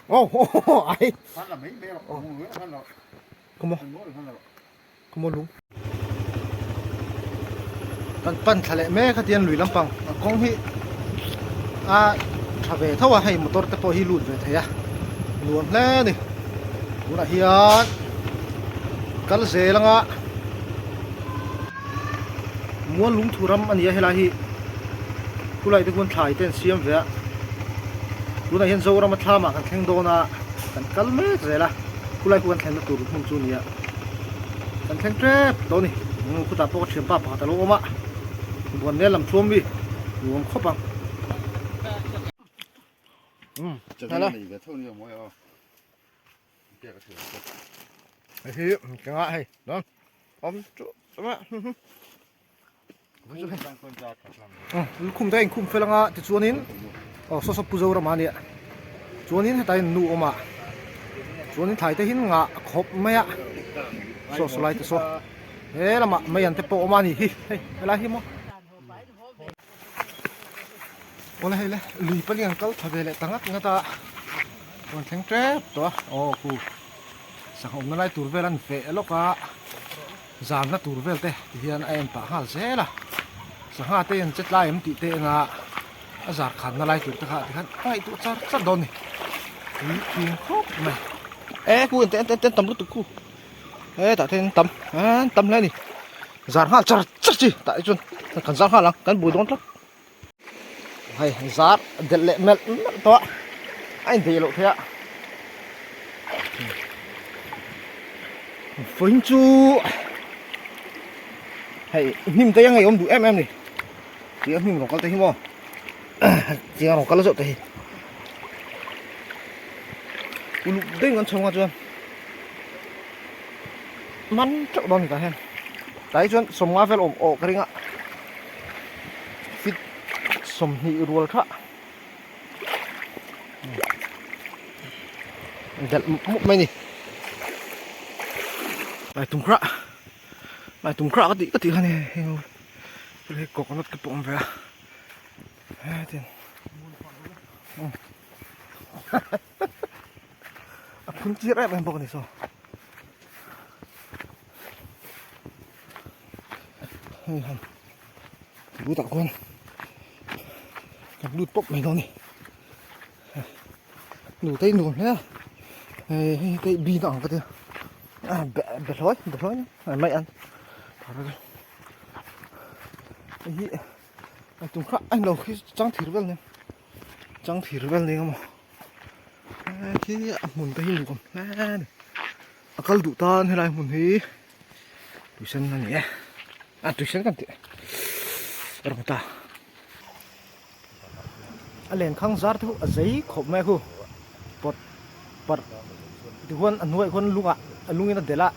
Oh ai. Khaw maw lung. Kan pan thla leh mek a tiang lui lampang a kawng hi a tha ve tho a hei motor te pawh hi lut ve thei a nuam hle a ni tunah hian kal zel anga mual lungthu ram a ni a helai hi khulai te khuan thlai te an siam ve a tunah hian Zorama thlamah kan thleng dawn a kan kal mek zel a khulai khu kan thlenna tur hmun chu a ni a. Kan thleng tep tawh a ni. Khutah pawh ka thianpa pakhat a lo awm a, buan nel lam thuam mi nuam khawp ang. Hei hi ka ngah hei dawn awm chu chuma Lukhum te a inkhum fel anga tichuanin aw saw saw Pu Zorama a nia chuanin hetah hian nu a awm a chuanin thlai te hi ngah khawp mai a saw saw lai te saw he lamah mei an te pawh a awm a ni hi hei helai hi maw awle hei le lui pali an kal tha ve leh ta ngat ngat a rawn thleng tep tawh a aw khu sangha awmna lai tur vel an feh lawk a. Zanna tur vel te ti hian a en pah nghal zel a, sangha te hian che tlai em tih te en a, a zar khanna lai tur te kha ti khan a ngaihtuah char char dawn a ni, tui thin khawp mai. E khu ente ente tam lutuk khu e tah te hian tam an tam hle a ni, zar nghal char char chi tah hi chuan kan zar nghal ang kan bui dawn tlat. Hei zar delh leh melh melh tawh a a inbeih loh theih a vawiin chu hei hnim te hi a ngeiawm duh em em a ni tih a hnim rawng kal te hi maw tiang rawng kal zawh te hi uluk deuhin kan chho ang chuan man teuh dawn a ni tah hian tah hi chuan sawmnga vel awm awh ka ring a. Fit 20 rual kha delh mup mup mai ni lai tum khrah lai tum khrah ka tih ka tih kha ni heng hei coconut ka pawm ve a hetin a phun tir em em bawk a ni saw. Hei han lut ah khuan kan lut pawp mai dawn a ni nu te nuam hle a hei hei te bin ang ka tia a be be hlawi be hlawi a mai an hei hi a tum kha a ni lo khi chang thir vel nen chang thir vel nen a maw khi a hmun te hi nuam hle a ni a kal duh tan helai hmun hi. Tuisen a ni e a tuisen kan tih rawng ta a lenkhang zar te chu a zei khawp mai a khu pawt parh tichuan a hnuaiah khuan lungah a lungin a delh a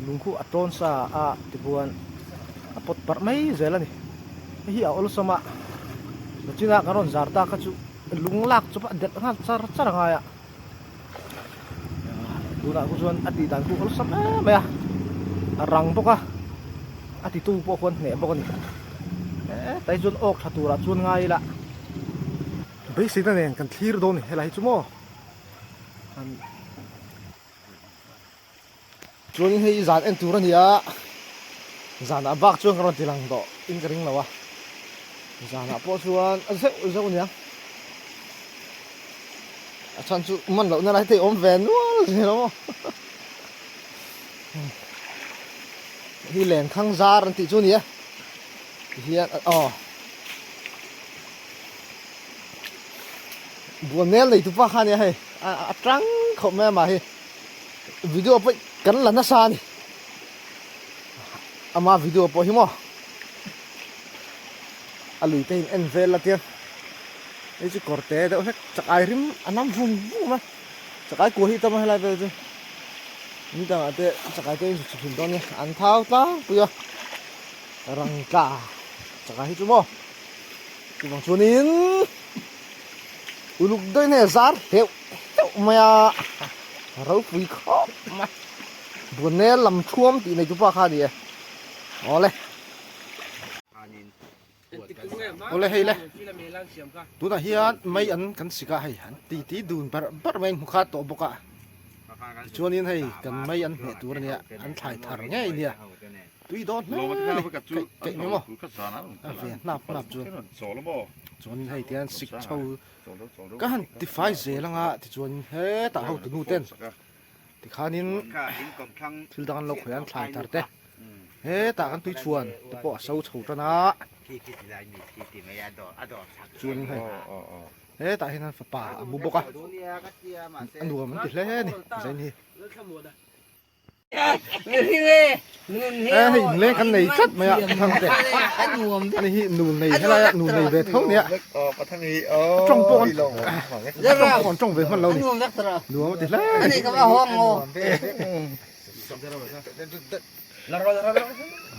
lung khu a tawn sa a tichuan a pawt parh mai zel a ni hei hi a awlsam a nachinah kan rawn zar ta kha chu lung lak chawp a delh nghal char char a ngai a. Tunah khu chuan a tih dan khu awlsam em mai a, a rang bawk a, a titu pawh khuan hneh bawk a ni. Hetlai chuan awk tha turah chuan ngai ila beiseina nen kan thlir dawn a ni helai hi chu maw. Chuanin hei zan en tur a ni a, zanah bak chuan ka rawn ti lang tawh in ka ring lo a, zanah pawh chuan a zeuh zeuh a nia, a chhan chu man lohna lai te hi awm ve nual zel a maw hei lenkhang zar an tih chu a ni a tihian aw buanel nei tupa kha a nia hei a tang khawp mai amah hi. Video pawh kan la nasa a ni ama video pawh hi maw a lui te in en vel la tia hei chu kawr te deuh hlek chak ai rim a nam vum vum a chak ai kua hi tam a helai vel chu ni dangah te chak ai te in chhun dawn nia an thau tlangpui a rang tla chak ai hi chu maw chuvang chuanin uluk daih nge zar hleuh hleuh mai a ropui khawp mai buanel lam thuam tih nei tu pa kha a ni e awle. Awle hei le tunah hian mai an kan sik a hei an ti ti dun barh barh mai hmu khat tawh bawk a tichuanin hei kan mai an hmeh tur ania an thlai thar ngei ania tui dawn hle a ni keih keih mai maw a ve hnap hnap chuan chuanin hei tian sik chho ka han tifai zel anga tichuanin hetah hotu nu ten Tikhanin thil dang an lo khawih a, an thlai thar te hetah kan tui chhuan te pawh a so chho tan a, chuanin hei hetah hian an fapa a mu bawk a, a nuam an ti hle a ni zain hi. E hei inleng kan nei tlat mai a thang te ani hi nul nei helai a nul nei ve tho nia tawng pawh an tawng pawh an tawng ve hman lo ni nuam a ti hle ani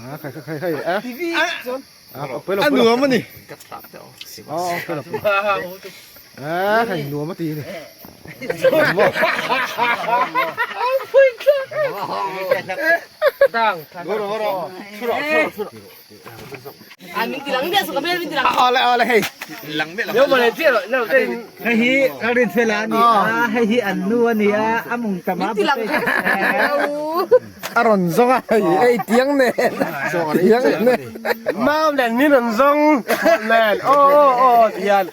a khai khai khai khai a a nuam ani a khai nuam a ti ni Hei hi ka rin fel a ni a, hei hi an nu a ni a, a mung tam a A rawn zawng a hei ei tiang nen tiang nen Mau nen min rawn zawng nen aw aw aw tihian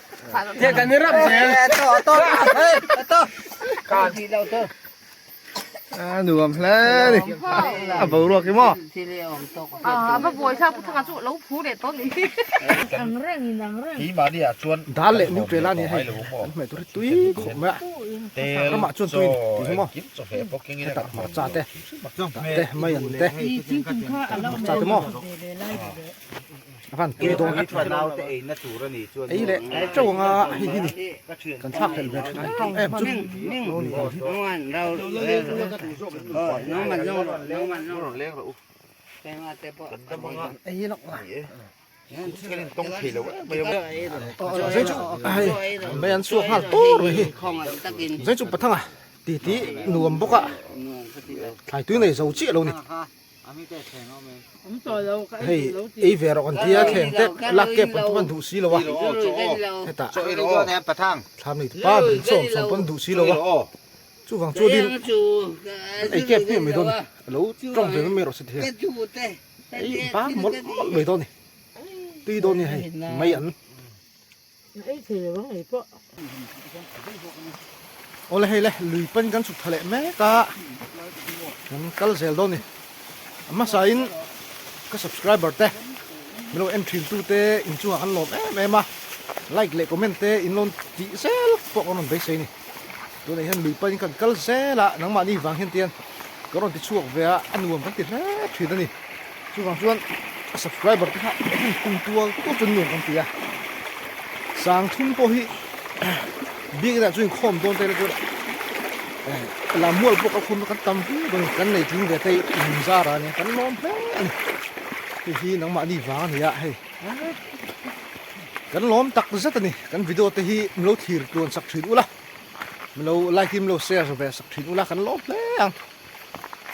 tiang kan ni rap zel A nuam hle ni. A boruak hi maw? A va buai thlak pu thanga chu lo phu leh tawh ni. Ang reng in ang reng. Dal leh Nutrela a ni hei. An hmeh tur hi tui khawp mai a. Ramah chuan tui ni tih hi maw? Hetah hmarcha te, dah te, maian te, hmarcha te maw? A van tui dawn ei leh teuh anga hei hi ni kan thlak hlelh ve thin em em chu lo ni ang hi. Ei lawk a zai chu hei mai an chhuak nghal tur mai hi zai chu pathanga ti ti nuam bawk a thlai tui nei zo chiah lo ni. Hei ei ve rawh kan tia thleng te lak kep kan tum an duh si lo a hetah thlam nei tupa ber sawm sawm pawn duh si lo a chuvang chuanin an ei kep hmiah mai dawn a ni a lo tawng ve mai mai rawh se ti hian ei bak mawlh mawlh mai dawn a ni tui dawn a ni hei mai an. Awle hei le lui pawn kan chhuk tha leh mek a kan kal zel dawn a ni a hmasa in ka subscriber te min lo en thin tu te inchungah kan lawm em em a like leh comment te in lo tih zel pawh kan rawn beisei a ni tunah hian lui pawn kan kal zel a nangmahni vang hian tian ka rawn ti chhuak ve a a nuam kan ti hle thin a ni. Chuvang chuan a subscriber te kha heng kum tual tual chuan nuam kan ti a, sang thum pawh hi biak inah chuan inkhawm dawn te chuan lammual pawh kalkhawm kan tam viau dawn a ni, kan nei tling ve te in zar a nia kan lawm hle a ni, hei hi nangmahni vang a ni a hei kan lawm tak zet a ni, kan video te hi min lo thlir tluan sak thin ula, min lo like in min lo share ve sak thin ula kan lawm hle ang.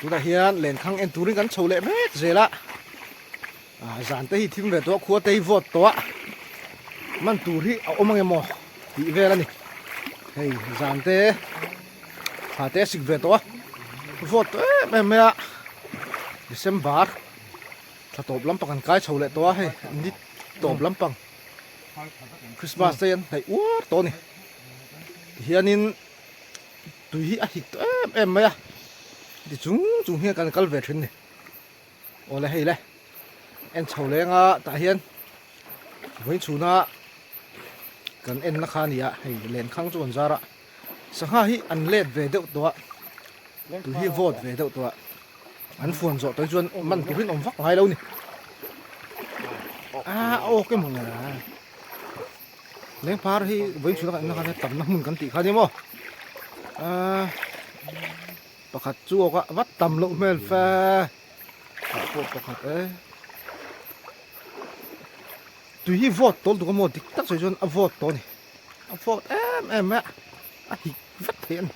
Tunah hian lenkhang en turin kan chho leh mek zel a, ah zan te hi thim ve tawh a, khua te hi vawt tawh a, man tur hi a awm ange maw tih vel a ni. Hei zan te thla te a sik ve tawh a, vawt tawh em em mai a, December thla tawp lampang an kai chho leh tawh a, hei ni tawp lampang Christmas te hi an hnaih uar tawh a ni. Tihianin. Tui hi a hik tawh em em mai a, ti chung chung hian kan kal ve thin ni. Awle hei le, en chho leng a tah hian vawiin chhuna kan en na kha a ni a, hei lenkhang chu an zar a, sangha hi an let ve deuh tawh a, tui hi vawt ve deuh tawh a, an fuan zawh tawh hi chuan man turin awm vak ngai lo ni. A awk emaw ni a. Lengphar hi vawiin chhuna kan en na khan tamna hmun kan tih kha nia maw aaa pakhat chu awk a va tam loh hmel fe ah pawh pakhat e tui hi vawt tawl tuk a maw dik tak sawi chuan a vawt tawh a ni a vawt em em mai a a hik vek thei a ni.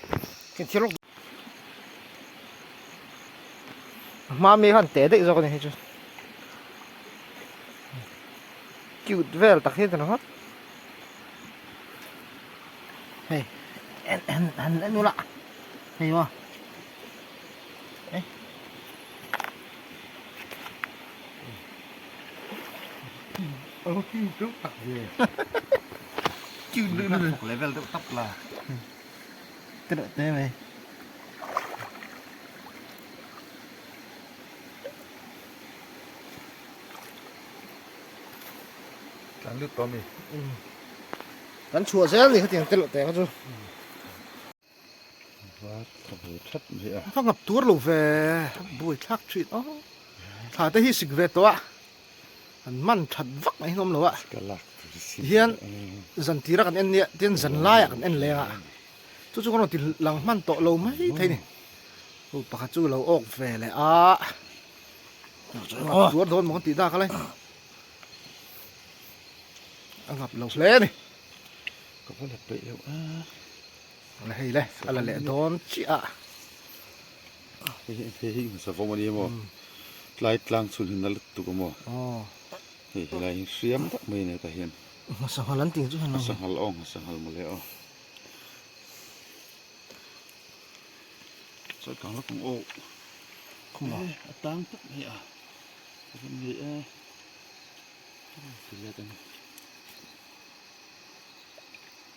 A hma mi khan teh daih zawk a ni hei chu. Cute vel tak hi a ni ringawt. Hei en en han en ula hei maw eh. Alo cute deuh tak ve. Cute deuh na thawk level deuh tap la. Te reuh te mai. Tlan lut tawh a mi. Kan chhuah zel ni khatiang te loh teh kha chu. Va tha ve that mai a. Va ngap tur lo ve buai thlak thin aw. Thla te hi sik ve tawh a. An man that vak mai hi an awm lo a. Tihian zan tira kan en nia tin zan laiah kan en leng a. Chu chu kan rawn ti lang hman tawh lo mai thei ni. Hu pakhat chu lo awk ve leh a. Ngap tuar dawn maw kan tih dak a lai. A ngap lo hle a ni. Ka va la peih lo a. A hei le, a la leh dawn chiah a. Hei hi hei hi savawm a ni maw? Tlai tlang chhun hi na lutuk a maw? Hei helai hi hriam tak mai a ni hetah hian. Nghasanghal an tih chu hian. Nghasanghal aw nghasanghal mawle aw. Chawi kang lawk ang aw. Khuma. A tang tak mai a. Ka rawn ngei e. Ti let ang.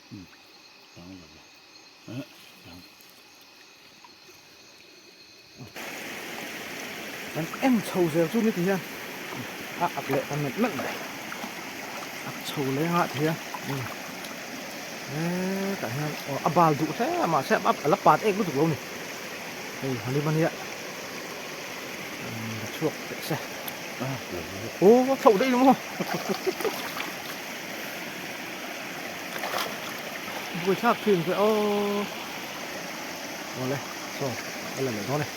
Hmm. Tang lo ve. Eh, tang. Kan en chho zel chu ni ti hian a ak leh ta melh melh mai. Ak chho leng ah ti hian. Hmm. Eh, tah hian aw a bal duh hle a mahse a la pat ek lutuk lo ni. Hei halim ania. La chhuak teh se. Aw a chhoh daih lo maw. Buaithlak thin ve aw. Awle saw a la leh dawn e.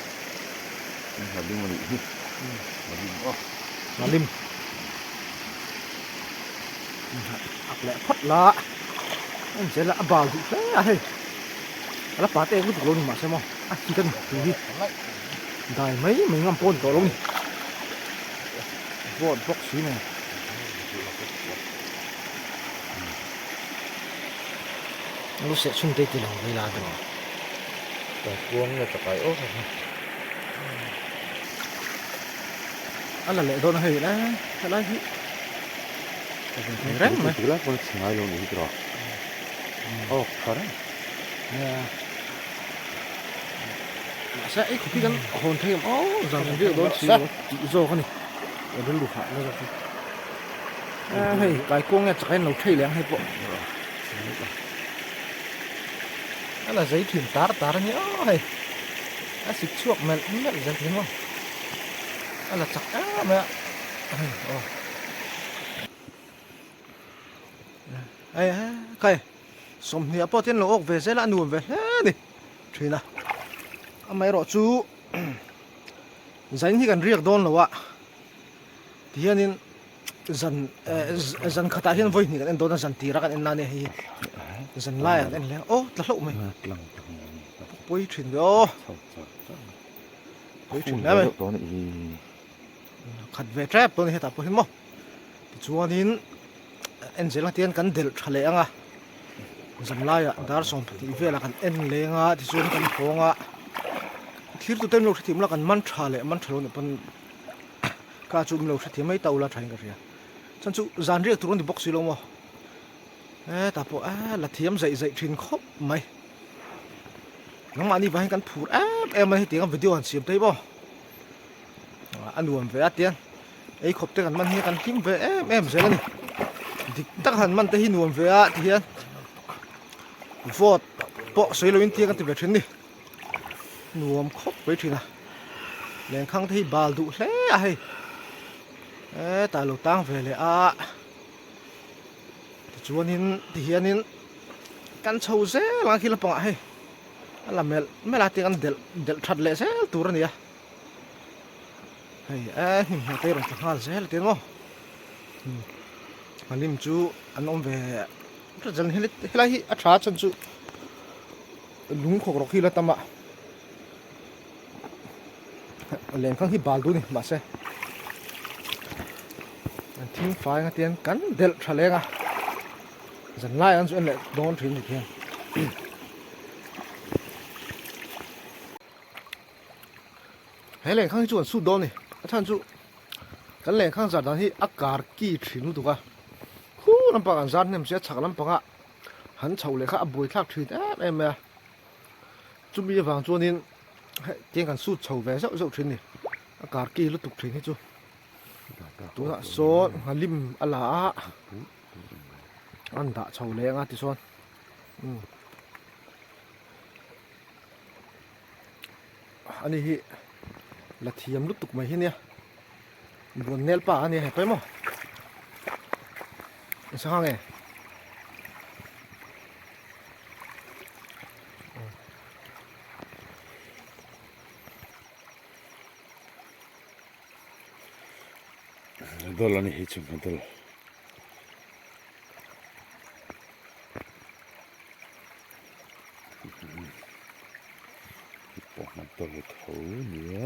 Halim a nih hi. Halim aw. Halim. Ak leh phawt la. An zel a a bal duh hle a hei. A la pa te lutuk lo ni mahse maw a hit a ni tui hi. Dai mai mai ngam pawh a ni tawh lo ni. Vawt bawk si nen. Lu seh chhung te ti lang vei la deuh a. Ka kuang nge chakai awk a ha. A la leh dawn a hei le helai hi ka ve thei reng mai. Ti lai pawn a chhe ngai lo ni hi tiraw. Awk tha reng. Nia. Mahse ei khawp hi kan hawn thei ang aw zan kan riak dawn si lo tih zawk a ni. Ka rilru hah na zawk hi. Hei kaikuang nge chakain lo thei leh ang hei pawh. A la zei thin tar tar a ni aw hei. A sik chhuak melh melh zel thei maw. A la chak em mai a. Hei aw. Hei khai sawmhnih ah pawh chuan lo awk ve zel a a nuam ve hle a ni thin a. Amaherawh chu zain hi kan riak dawn lo a tihianin zan eh zan khatah hian vawi hnih kan en dawn a zan tirah kan en na ania hei hi zan laiah kan en hle a aw tla hlauh mai pawi thin ve aw pawi thin hle mai khat ve tep dawn a ni hetah pawh hi maw tichuanin en zel ang tihian kan delh tha leh ang a zan laiah dar 20 velah kan en leng a tichuan kan hawng a thlir tute an lo hrethiam la kan man tha leh man tha lo nih pawn Kha chu min lo hrethiam mai ta ula thain ka hria. Chuan chu zan riak tur a ni bawk si lo maw? Hetah pawh eh la thiam zaih zaih thin khawp mai. Nangmahni vang hian kan phur em em a hetiang a video han siam thei maw? A nuam ve a tiang ei khawp te kan man hi kan hlim ve em em zel a ni. Dik tak han man te hi nuam ve a ti hian vote pawh sawi loin tiang a ti ve thin ni. Nuam khawp mai thin a lenkhang te hi bal duh hle a hei hetah lo tang ve leh a tichuanin tihianin kan chho zel ang khi lampangah hei a la melh melh a tiang an delh delh that leh zel tur a ni a hei e hnim hnah te hi rawn tla nghal zel a ti maw hmalim chu an awm ve helai hi a tha chhan chu. Lung khawk rawk hi la tam a, lenkhang hi bal duh a ni mahse An thing fai nga tian kan delh tha leng a zan lai an chu en leh dawn thin ni khian. He lengkhang hi chu an sut dawn a ni a chhan chu kan lengkhang zar dan hi a kar ki thin lutuk a khu lampang an zar hnem sia chhak lampangah han chhoh leh kha a buai thlak thin em em mai a chumi avang chuanin hei tiang kan sut chho ve zeuh zeuh thin a ni a kar ki lutuk thin hi chu tunah sawn nghalim a la a an dah chho leh anga tichuan umm. Ani hi la thiam lutuk mai hi nia buan nel pa ania he pawimawh sangha nge dawlh ani hi chu dawlh. Tho nia.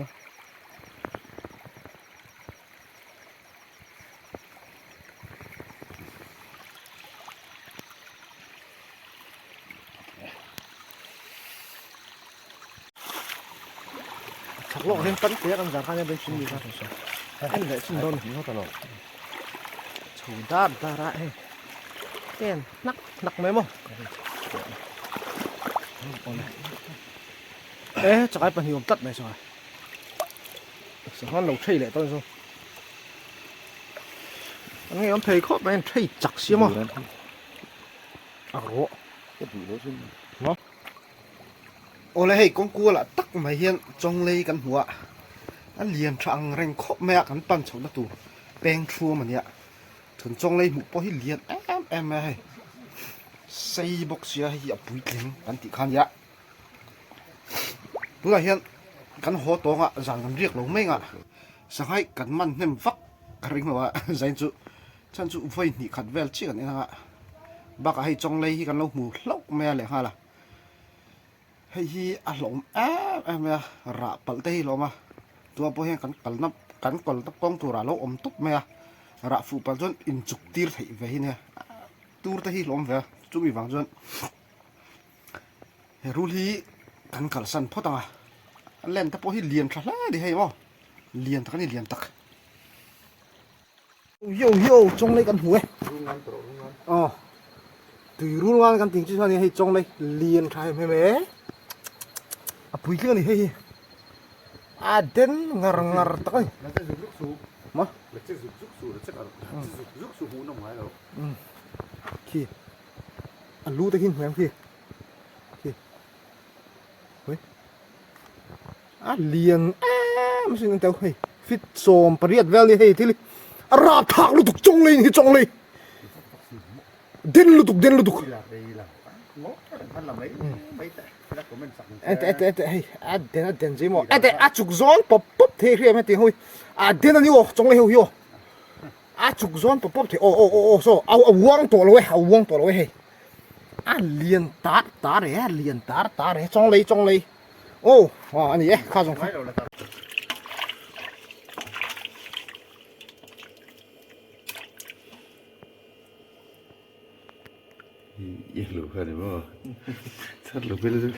Chak lawk hian tan te kan zar khan hian chin ni kha en leh chin dawn ni ngawt alo chho dar dar a hei ten hnak hnak mai maw e chakai pahnih awm tlat mai saw sanghan lo thei leh tawn saw an ngei awm thei khawp mai an thei chak sia maw a rawh Awle hei kawngkual ah tak mai hian chawnglei kan hmu a, a lian tha ang reng khawp mai a kan pan chhohna tur peng thuam a nia, chun chawnglei hmuh pawh hi lian em em mai a hei sei bawk sia hei hi a puitling kan tih kha a nia, tunah hian kan haw tawng a zan kan riak lo mai ang a, sangha hi kan man hnem vak ka ring lo a zain chu chhan chu vawi hnih khat vel chiah kan en ang a, bakah hei chawnglei hi kan lo hmu hlauh mai a lehnghal a. Hei hi a hlawm em em mai a rah palh te hi a hlawm a tunah pawh hian kan kalna kan kalna kawng turah a lo awm tawp mai a rah fuh palh chuan inchuk tir theih ve hi nia tur te hi a hlawm ve a chumi vang chuan he rul hi kan kalsan phawt ang a a len te pawh hi lian tha hle a ni hei maw lian tak a ni lian tak. Yo yo chawng lei kan hmu e aw tui rul ngan kan ting chu chuan hei chawng lei lian tha em em e a puitling a ni hei hi a den ngar ngar tak a ni ma khi a lu te khi hmu em khi khi A lian em a sin ang teuh hei fit 18 vel ni hei thil hi a rap thak lutuk chawng lei hi chawng lei den lutuk den lutuk ente ente ente hei a den a den zui maw ente a chuk zawn pawp pawp thei hriam heti hui a den a ni aw chawng lei ho hi aw a chuk zawn pawp pawp thei aw aw aw aw saw a uang tawh lo e a uang tawh lo e hei a lian tar tar e a lian tar tar e chawng lei chawng lei aw a ni e kha zawng kha. I lo kha ni maw chhat lo phei la chu.